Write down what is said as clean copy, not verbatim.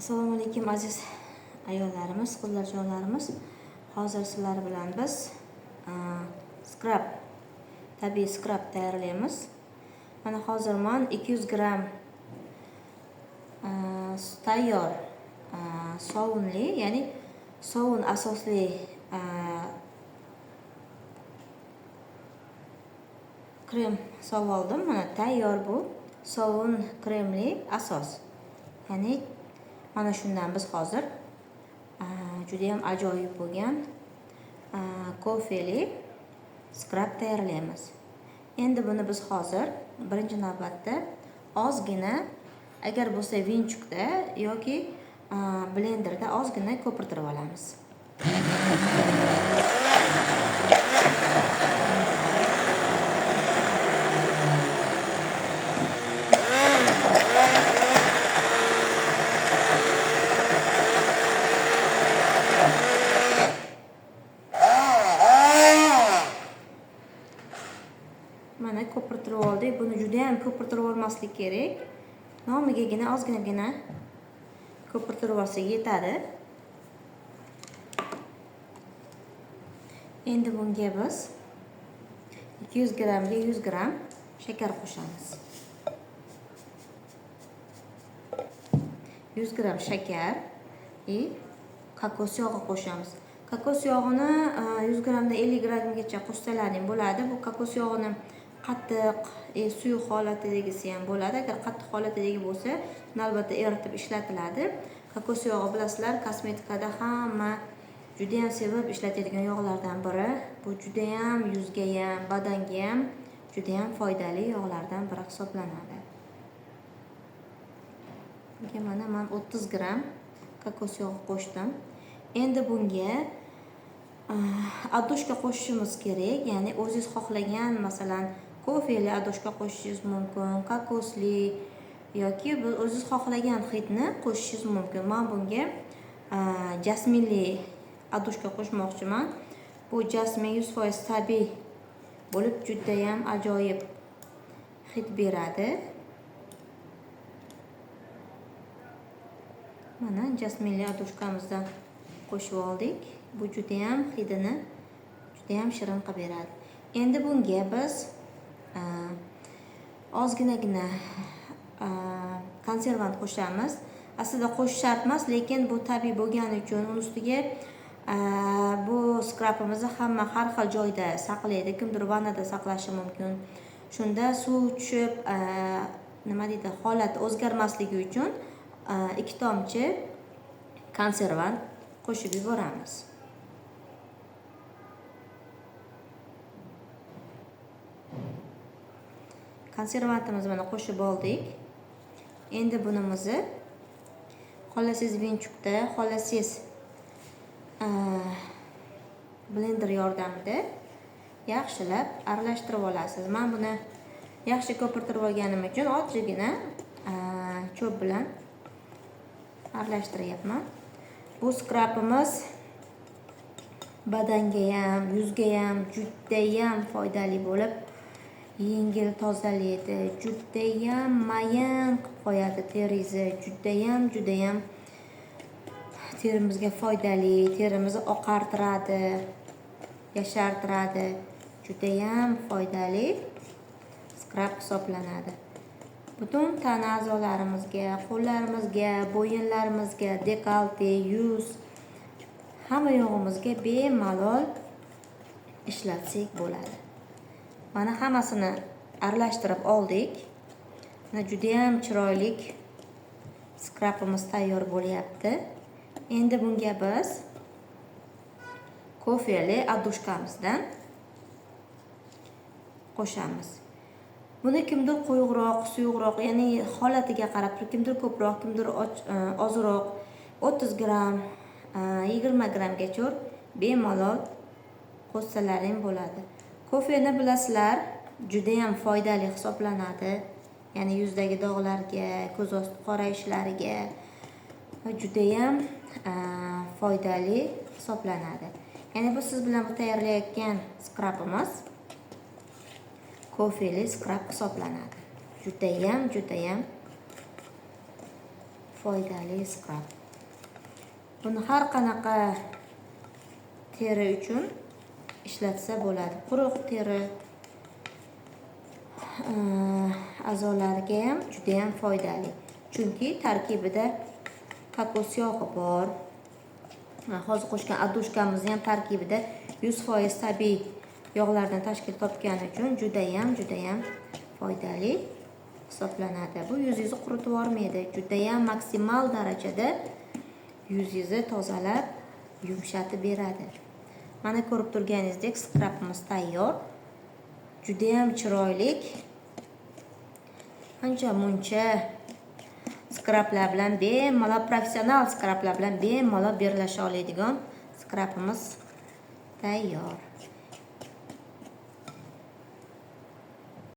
Assalomu alaykum aziz ayollarimiz, qizlarjonlarimiz. Hozir sizlar bilan biz skrab, tabiiy skrab tayyorlaymiz. Mana hozir men 200 gramm tayyor sovunli, ya'ni sovun asosli krem solib oldim. Mana tayyor bu sovun kremli asos. Ya'ni mana shundan biz hozir juda ham ajoyib bo'lgan kofeli skrab tayyorlaymiz. Endi buni biz hozir birinchi navbatda ozgina, agar bo'lsa vinchukda yoki blenderda ozgina ko'pirtirib olamiz. Mana ko'pirtirib oldik. Buni juda ham ko'pirtirib olmaslik kerak. Nomigagina ozginagina ko'pirtirib olsak yetadi. Endi bunga biz 200 grammga 100 gramm shakar qo'shamiz. 100 gramm shakar и kokos yog'i qo'shamiz. Kokos yog'ini 100 grammdan 50 grammgacha qo'shsalaring bo'ladi. Bu kokos yog'ini qattiq, suyuq holatidagisi ham bo'ladi. Agar qattiq holatidagi bo'lsa, uni albatta eritib ishlatiladi. Kokos yog'i bilasizlar, kosmetikada hamma juda ham sevib ishlatadigan yog'lardan biri. Bu juda ham yuzga ham, badanga ham juda ham foydali yog'lardan biri hisoblanadi. Bunga mana men 30 gramm kokos yog'i qo'shdim. Endi bunga adushka qo'shishimiz kerak. Ya'ni o'zingiz xohlagan, masalan, kofeli adushka qo'shishingiz mumkin, kokosli yoki o'zingiz xohlagan hidni qo'shishingiz mumkin. Men bunga jasminli adushka qo'shmoqchiman. Bu jasmin 100% tabiiy bo'lib, juda ham ajoyib hid beradi. Mana jasminli adushkamizdan qo'shib oldik. Bu juda ham hidini juda ham shirin qilib beradi. Endi bunga biz ozginagina konservant qo'shamiz. Aslida qo'shish shart emas, lekin bu tabiiy bo'lgani uchun uni ustiga bu skrabimizni hamma har xil joyda saqlaydi. Kimdir vannada saqlashi mumkin. Shunda suv tushib, nima deydi, holat o'zgarmasligi uchun 2 tomchi konservant qo'shib yuboramiz. Konservantimizni mana qo'shib oldik. Endi bunimizni xohlasangiz vinchukda, xohlasangiz blender yordamida yaxshilab aralashtirib olasiz. Men buni yaxshi ko'pirtirib olganim uchun ozgina cho'p bilan aralashtiryapman. Bu skrabimiz badanga ham, yuzga ham juda ham foydali bo'lib, yengil tozalaydi, juda ham mayin qilib qo'yadi teringizni, juda ham, juda ham terimizga foydali, terimizni oqartiradi, yashartiradi, juda ham foydali skrab hisoblanadi. Butun tana a'zolarimizga, qo'llarimizga, bo'yinlarimizga, dekolte, yuz, hamma yog'imizga bemalol ishlatsak bo'ladi. Mana hammasini aralashtirib oldik. Mana juda ham chiroyli skrabimiz tayyor bo'lyapti. Endi bunga biz kofeli adushkamizdan qo'shamiz. Buni kimdir quyuqroq, suyuqroq, ya'ni holatiga qarab turib, kimdir ko'proq, kimdir ozroq, 30 gramm, 20 grammgacha bemalol qo'shsalaring bo'ladi. Kofeni bilasizlar, juda ham foydali hisoblanadi. Ya'ni yuzdagi dog'larga, ko'z osti qorayishlariga va juda ham foydali hisoblanadi. Ya'ni bu siz bilan bu tayyorlayotgan skrabimiz kofeli skrab hisoblanadi. Juda ham, juda ham foydali skrab. Buni har qanaqa teri uchun ishlatsa bo'ladi. Quruq teri a'zolariga ham juda ham foydali. Chunki tarkibida kokos yog'i bor. Hozir qo'shgan отдушка mizni ham tarkibida 100% tabiiy yog'lardan tashkil topgani uchun judayam foydali hisoblanadi. Bu yuzingizni quritib yubormaydi. Judayam maksimal darajada yuzingizni tozalab, yumshatib beradi. Mana ko'rib turganingizdek, skrabimiz tayyor. Judayam chiroyli. Ancha muncha skrablar bilan bemalol, professional skrablar bilan bemalol birlasha oladigan skrabimiz tayyor.